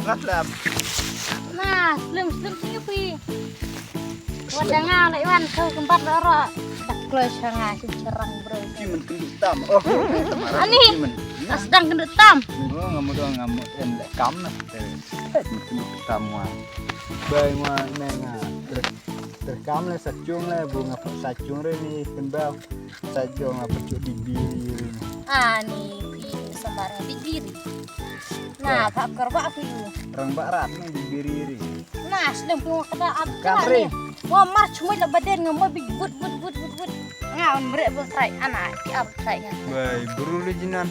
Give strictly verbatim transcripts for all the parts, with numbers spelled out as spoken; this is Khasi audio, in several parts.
Kat lem. Nah, slem slem sini phi. Wat da nga la iwan kau kempat la ro. Dak kloi sanga si cerang bro. Ki men kendu tam. Oh, ani. As dang kendu tam. Oh, ngamu dong ngamu en le kam na. Kendu tam wa. Bai wa ne nga. Terkam le sa chung le bu nga sa chung re ni kenbau. Sa chung apa chu di biri re ni. Ani phi sambar di biri. Na pha kar ba phi. Rang ba rat ni di biri re. Na slem phi wa kada ab. Kan re. Wa mar chumai la baden nga ma bi but but but but but. Nga on mre bu trai ana ki ab trai nga. Bai buru le jinan.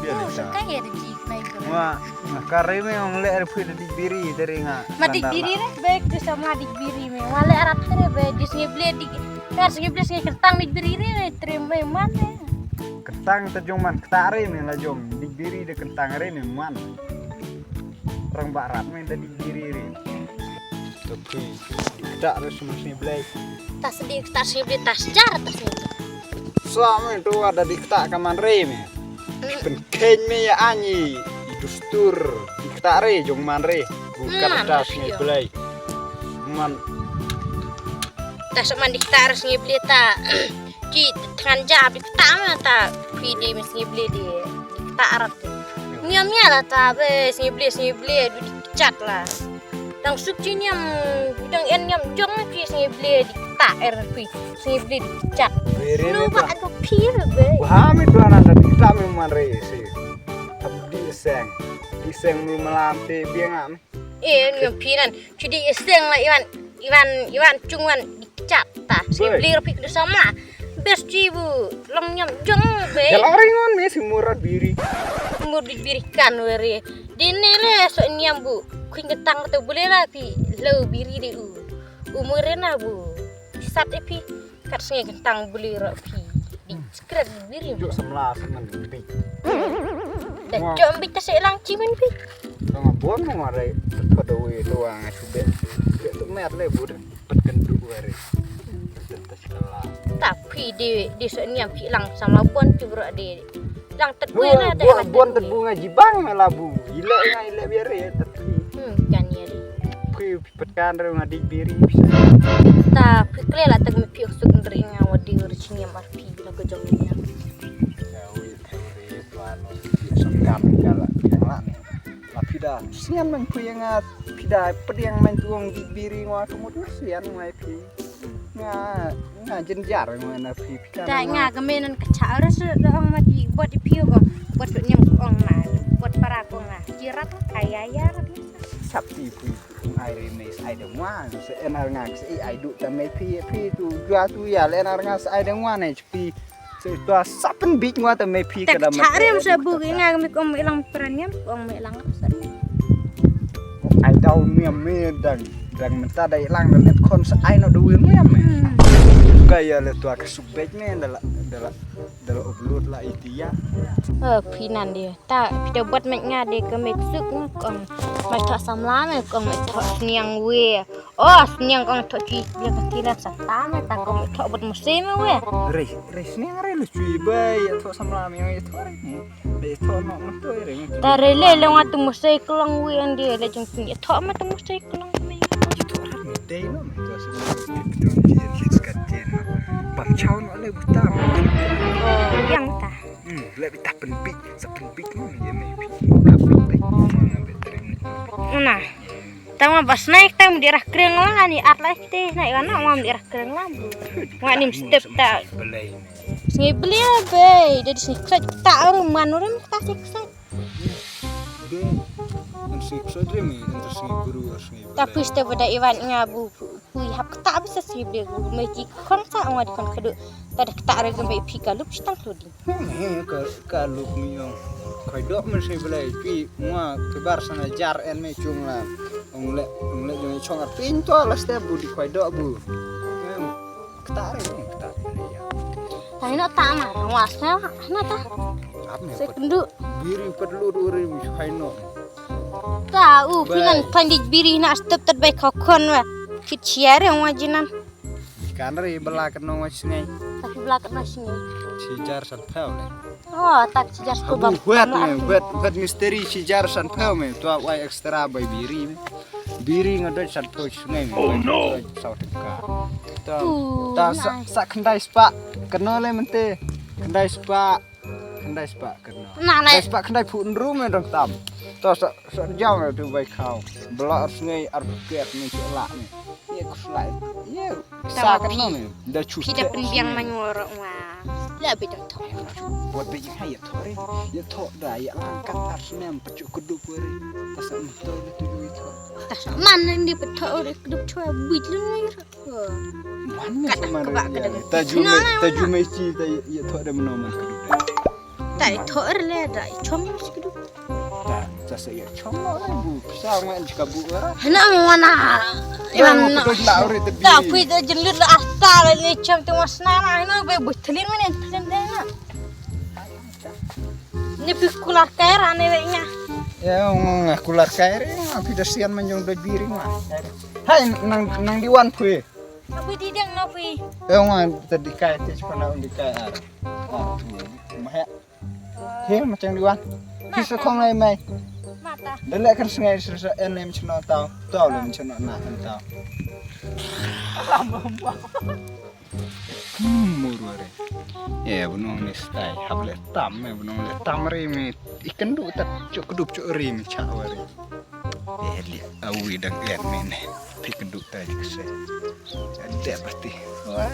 Biar kita. Kan ya di jik na itu. Wa. Nga kare me ong le arphi di biri dari nga. Ma di biri re baik tu sama di biri me. Wa le arap tere baik di sini beli di. Kar sini beli sini kentang di biri re tere me man re. Kentang ta jong man kentang re me la jong di biri de kentang re me man. Rang ba rat me da di biri re. Tapi kita re semua sini beli. Tas di tas di tas jar tas. Sa me tu ada di kita kaman re me. Pynkheiñ me ïa ani i dustur i kata re jong man re. Ku kata sngi blei. Man. Ta sa man di kata re sngi blei ta. Ki than ja bi kata ma ta phi di me sngi blei di. Kata rap. Mia mia la ta be sngi blei sngi blei du di chat la. Dang suk chi niam dang en niam jong phi sngi blei di kata er phi. Sngi blei di chat. Lu ba ka phi be. Wah mi tuan anda di kata me man re si. Di seng. Di seng mu malam te biang am. Eh, ngan pinan. Chudi iseng la iwan iwan iwan chungwan chap ta. Si blir pik du sama. Bes chi bu long nyam jong be. Jalang ringon me si murat biri. Mur di biri kan weri. Dine le so nyam bu. Kuing ketang tu bule la pi. Lo biri di u. Umur na bu. Sat e pi. Kat sngi kentang beli ro phi. Di skret biri. Jok samla semen bik. Dan jok bik ta selang cimen phi. Sama bon mo mare. Pada we doang sudah. Jok tu mer le bud. Petken du wari. Tenta sekala. Tapi di di so niam phi lang sama bon tu bro di. Lang tet we na. Bon tet bunga jibang labu. Ile nga ile biare tapi. Hmm, kan ya di. Phi Pynkan re nga dei biri. Ta phi kle la tang me phi suk ndri nga wa dei ur chini mar phi la ko jong ni. Sngam ka la yang la ni. La phi da sngam man phi nga phi da pdiang man tuong dei biri nga tu mut sngam nga phi. Nga nga jenjar nga na phi phi. Da nga ga menan ka cha ras da ong ma di bot phi ko bot nyam ong ma bot para ko nga. Jirat kaya ya. Sap ti phi. Ai re me sai de wan se enar nga se ai du ta me phi phi tu jua tu ya le enar nga se ai de wan ne phi se tu sa pen bit nga ta me phi ka da ma. Cha re se bu nga me kom me lang pran nyam kom me lang sa. Ai dau me me dang dang me ta dai lang ne kon se ai no du me me. Ka ya le tu ka su bit me da la da la da la upload la itia. Phi nan dia. Ta phi da bot mek nga de ka mek suk nga kong. Mai thok samla me kong mai thok sniang we. Oh sniang kong thok chi le ka tilan sa ta me ta kong mai thok bot muse me we. Re re sniang re lu chui bai ya thok samla me ya thok re. Be thok no no to re. Ta re le le nga tu muse klong we ande le jong sniang thok ma tu muse klong me. Thok re me dei no me to sniang. Bam chau no le buta. Oh yang ta. Hmm, le bita penbik, sa penbik mo ye me. Ka penbik mo na betri ni. Una. Tama bas naik tama di rah kreng la ni at lai te na iwan na mam di rah kreng la. Wa nim step ta. Belai. Sngi beli be, jadi sngi ksat ta orang man orang ta sngi ksat. Be, sngi ksat re mi, sngi guru, sngi. Tapi step pada iwan ngabu. Pui hap kata bsa si bde gu me ki khon sa ngwa di khon khadu. Tada kata re gu me phi ka lup chitang tu di. Me ka ka lup mi yong. Khoi dok men si blai phi ngwa ke bar sana jar en me chung la. Ong le ong le jong chong ar pin to la ste bu di khoi dok bu. Kata re kata. Tang no ta ma ngwa sa na ta. Ap me. Se kundu. Biri pat lu du re mi khai no. Ta u phi ngan phan di biri na step tat bai kha khon wa. Phi chia re wa jinan. Kan re bala kan no wa sngai. Ta phi bala kan no sngai. Si jar san thau le. Oh, tak chijar ko bang. Huat me, huat, huat misteri chijar san phew me. Tua wai extra bai biri me. Biri nga doi san phew sngai me. Oh no. Saw tyngka. Ta, ta sa, sa khyndai spah. Kano le mente. Khyndai spah. Khyndai spah kano. Khyndai spah khyndai phew ynru me dong tam. Ta sa, sa jam me tu bai khaw. Bela ar sngai ar phuket me chela me. Ye kuslai. Ye. Sa kano me. Da chu. Kita pynbiang man woro wa. La bi dong thok. Bot bi jing hai ya thok re. Ya thok da ya angkat ar snem pachu kudu pore. Ta sa me to le tu ya thok. Ta sa man ni pachu re kudu chwa bit lu ni. Man ni sama re. Ta ju me, ta ju me chi ta ya thok da mano man kudu. Ta ya thok re le da chom ni kudu. Ta, ta sa ya chom no re bu. Sa ngan chika bu ra. Hena mana. Iwan no. Ta pui ta jelut la asta la ni chom tu mas na na na be bu thlin men thlin de na. Ni pi kular kair ane we nya. Ya, ngong kular kair, ngong pi da sian man jong da biri ma. Hai, nang, nang di wan pui. Pui di deng na pui. Ya, ngong ta di kai te chpana un di kai ar. Ar, ma he. He, ma chang di wan. Pi sa khong ai mai. Mata. Da le kan sngai sa sa en nem chno tau. Tau le chno na kan tau. Hmm, mur ware. Eh, bunong ni stai. Hap le tam me, bunong le tam re me. Ikan du tat chok kedup chok re me chak ware. Eh, li awi dang en me ne. Pi kedup ta je kese. Ada pasti. Wah,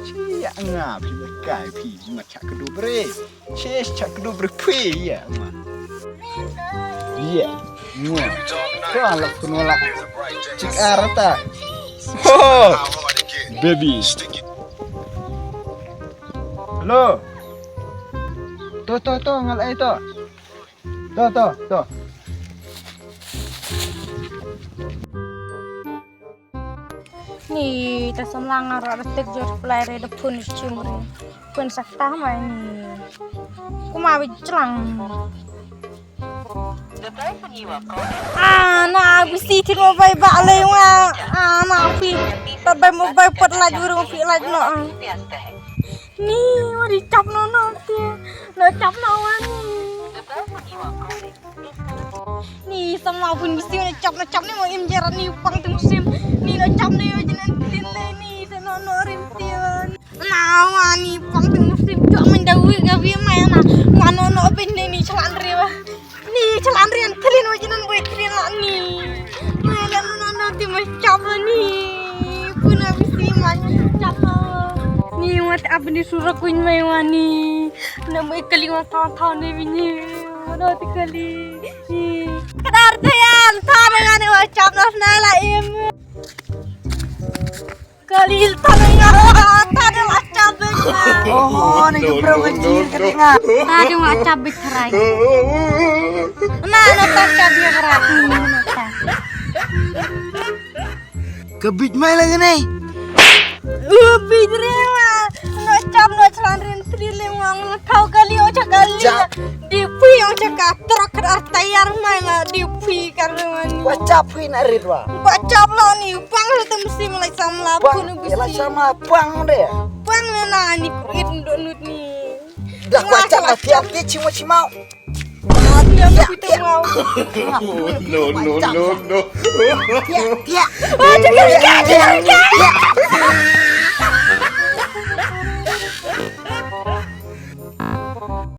cia nga pi le kai pi ma chak kedup re. Ches chak kedup re pi ya ma. Ya. Ngwa. Ka la kun wala. Chik arata. Oh. Baby. Hello. To to to ngal ai to. To to to. Ni ta samla nga ra da tek jor plai re da phun chim re. Phun sakta mai ni. Kuma bi chlang. Ah, na bi si ti mo bai ba le wa. Ah, na pi. Ta bai mo bai pat la jur mo pi la no. Ni wa di chap no no ti. No chap no wa ni. Ni samla bun bisi na chap na chap ni mo im jera ni pang tung sim. Ni na chap ni yo jinan tin le ni sa no no rim tin. Na wa ni pang tung sim chok man da wi ga wi mai na. Ma no no bin ni ni chalan ri wa. Ni chalan ri an thlin wa jinan boi thlin la ni. Wa na no no no ti ma chap la ni. Puna bisi ma chap la. Ni wa ta abni sura kuin mai wa ni. Na mai kali wa thaw thaw ne bini. Wa no ti kali. Kadar tayan, ta na ngane wa chap na sna la im. Kali ta na ngane wa, ta na wa chap bik na. Oh, ni ke bro ke jir ke tengah. Ta na wa chap bik tharai. Na, na ta chap bik tharai. Hmm, na ta. Ka bit mai la ngane. U bit re wa. No chap no chlan rin tri le wa. Kau kali o chakali. Chap. Di pui ong chaka trok kar tayar mai la di pui kar mani. Wa chap pui na rit wa. Wa chap lo ni pang lo tem sim lai sam la pun bisi. Lai sam pang de. Pang na ni it do nut ni. Dah wa chap la tiap ke chimo chimau. Wa tiap ke te mau. No no no no. Tiap tiap. Wa chaka chaka chaka.